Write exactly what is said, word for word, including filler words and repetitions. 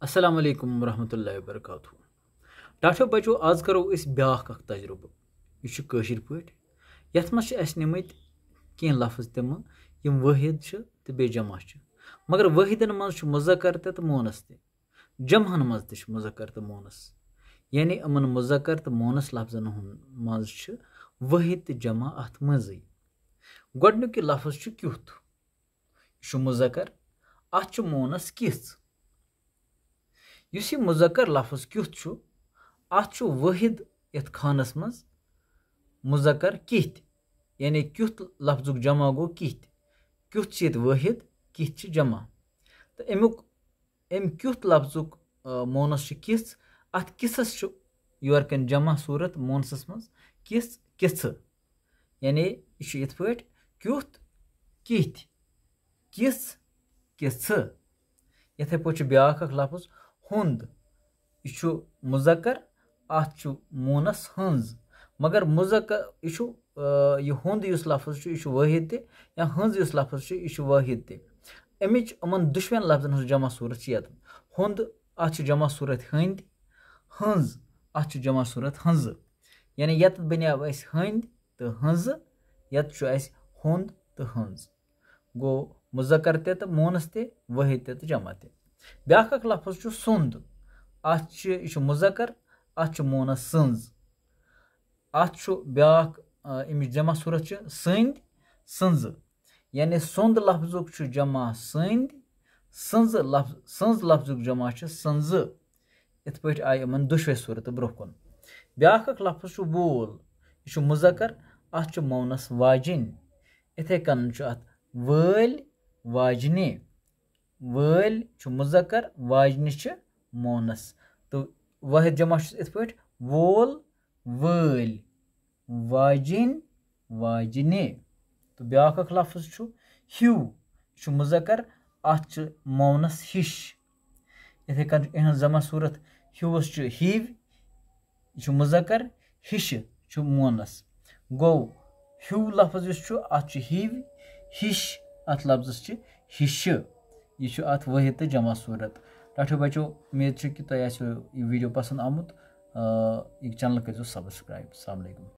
السلام علیکم ورحمۃ اللہ وبرکاتہ۔ ٹاٹھیو بچو، آز کرو أسۍ بیٛاکھ اکھ تجربہٕ۔ یہِ چھُ کٲشِر پٲٹھۍ۔ یَتھ منٛز چھِ اَسہِ نِمٕتۍ کینٛہہ لفظ تِمہٕ، یِم وٲحد چھِ تہٕ بیٚیہِ جمع چھِ۔ مگر وٲحدن منٛز چھُ مذکر تہِ تہٕ مونث تہِ۔ جمعن منٛز تہِ چھُ مذکر تہٕ مونث۔ یعنی یِمن مذکر تہٕ مونث لفظن ہُنٛد منٛز چھِ وٲحد تہٕ جمع اَتھ منٛزٕے۔ گۄڈٕنیُک یہِ لفظ چھُ کیُتھ۔ یہِ چھُ مذکر، اَتھ چھُ مونث کِژھ۔ یُس یہِ مذکر لفظ کیُتھ چھُ، اَتھ چھُ وٲحد یَتھ خانس منٛز مذکر کِتھۍ، یعنی کیُتھ لفظُک جمع گوٚو کِتھۍ۔ کیُتھ چھُ ییٚتہِ وٲحد، کِتھۍ چھِ جمع۔ تہٕ اَمیُک، اَمہِ کیُتھ لفظُک، آ، مونث چھُ کِژھ۔ اَتھ کِژھس چھُ یورٕ کَنۍ جمع صوٗرت مونثس منٛز، کِژھ، کِژھٕ۔ یعنی یہِ چھُ یِتھ پٲٹھۍ کیُتھ، کِتھۍ، کِژھ، کِژھٕ۔ یِتھے پٲٹھۍ چھُ بیٛاکھ اکھ لفظ ہُنٛد۔ یہِ چھُ مذکر، اَتھ چھُ مونث ہٕنٛز۔ مگر مذکر، یہِ چھُ، آ، یہِ ہُنٛد یُس لفظ چھُ، یہِ چھُ وٲحد تہِ، یا ہٕنٛز یُس لفظ چھُ، یہِ چھُ وٲحد تہِ۔ اَمِچ، یِمن دُشوَن لفظن ہٕنٛز جمع صوٗرت چھِ یَتھ۔ ہُنٛد، اَتھ چھُ جمع صوٗرت ہٕنٛدۍ، ہٕنٛز، اَتھ چھُ جمع صوٗرت ہٕنٛزٕ۔ یعنی یَتَتھ بَنیو اَسہِ ہٕنٛدۍ تہٕ ہٕنٛزٕ، یَتَتھ چھُ اَسہِ ہُنٛد تہٕ ہٕنٛز۔ گوٚو مذکر تہِ تہٕ مونث تہِ، وٲحد تہِ تہٕ جمع تہِ۔ بیٛاکھ اکھ لفظ چھُ سُنٛد۔ اَتھ چھِ، یہِ چھُ مذکر، اَتھ چھُ مونث سٕنٛز۔ اَتھ چھُ بیٛاکھ، آ، اَمِچ جمع صوٗرت چھِ سٕنٛدۍ، سٕنٛزٕ۔ یعنی سُنٛد لفظُک چھُ جمع سٕنٛدۍ، سٕنٛزٕ لفظ، سٕنٛز لفظُک جمع چھُ سٕنٛزٕ۔ یِتھ پٲٹھۍ آیہِ یِمن دُشوَے صوٗرتہٕ برٛونٛہہ کُن۔ بیٛاکھ اکھ لفظ چھُ وول۔ یہِ چھُ مذکر، اَتھ چھُ مونث واجِنۍ۔ یِتھے کٔنۍ چھُ اَتھ وٲلۍ، واجنہِ۔ وٲلۍ چھُ مذکر، واجنہِ چھِ مونث۔ تہٕ وٲحد جمع چھُس یِتھ پٲٹھۍ وول، وٲلۍ، واجِنۍ، واجنہِ۔ تہٕ بیٛاکھ اکھ لفظ چھُ ہیوٗ۔ یہِ چھُ مذکر، اَتھ چھُ مونث ہِش۔ یِتھے کٔنۍ چھُ یِہٕنٛز جمع صوٗرت ہیوٗوَس چھُ ہِوۍ، یہِ چھُ مذکر، ہِشہِ چھُ مونث۔ گوٚو ہیوٗ لفظ یُس چھُ، اَتھ چھُ ہِوۍ، ہِش، اَتھ لفظس چھِ ہِشہِ۔ یہِ چھُ اَتھ وٲحد تہٕ جمع صوٗرت۔ ٹاٹھیو بچو، اُمید چھِ کہِ تۄہہِ آسیو یہِ video پسنٛد آمُت۔ آ، یہِ channel کٔرۍزیو subscribe۔ السلام علیکم۔